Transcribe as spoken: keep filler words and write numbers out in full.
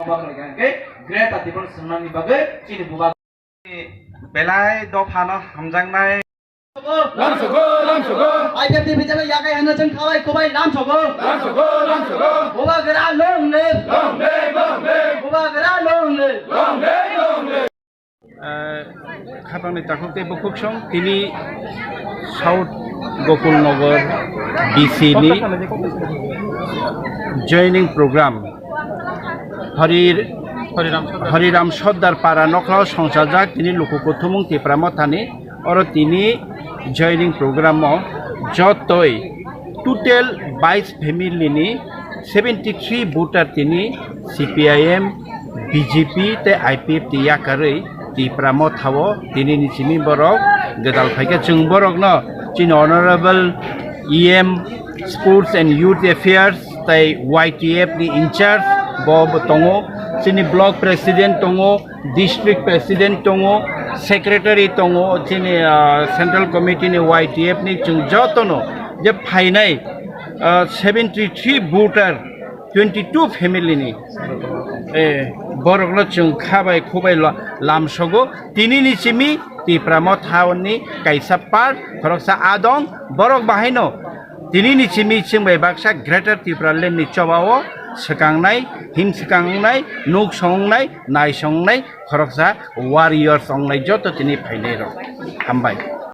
Obo khlai kha hwnkhe Greater Tipraland swngnani bagwi chini bubagra belai dophano hamjaknai. Lamsogo, lamsogo. I P F T ni bichalo yakai hano chwng khawai kubai lamsogo. Lamsogo, lamsogo. Bubagra long live. Long live, long live. Bubagra long live. Long live, long live. Eh, khapangni takhuk tei bukhuk song tini South Gokul Nagar B C ni joining program Hari Hariram Sordar. Hariram Sordar para nokhlao songchajak tini luku kuthumung Tipra Mothani oro tini joining program o jotoi total bais family ni seventy three voter tini C P I M, B J P tei I P F T yakarwi Tipra Mothao tini ni simi borok gwdal phaikha. Chwng borokno chini Honorable E M Sports and Youth Affairs tei Y T F ni in charge bo bo tongo, chini block president tongo, district president tongo, secretary tongo, chini, ah, central committee ni Y T F ni chwng jotono je phainai, ah, seventy three voter, twenty two family ni, eh, borokno chwng kha bai khu bai la-, lamsogo. Tini ni simi Tipra Motha ni kaisa part khoroksa adong, borok bahaino tini ni simi chwng bai baksa Greater Tipraland ni choba o swkangnai, him swkangnai, nuk songnai, nai songnai khoroksa warriors ongnai joto tini phainai rok. Hambai.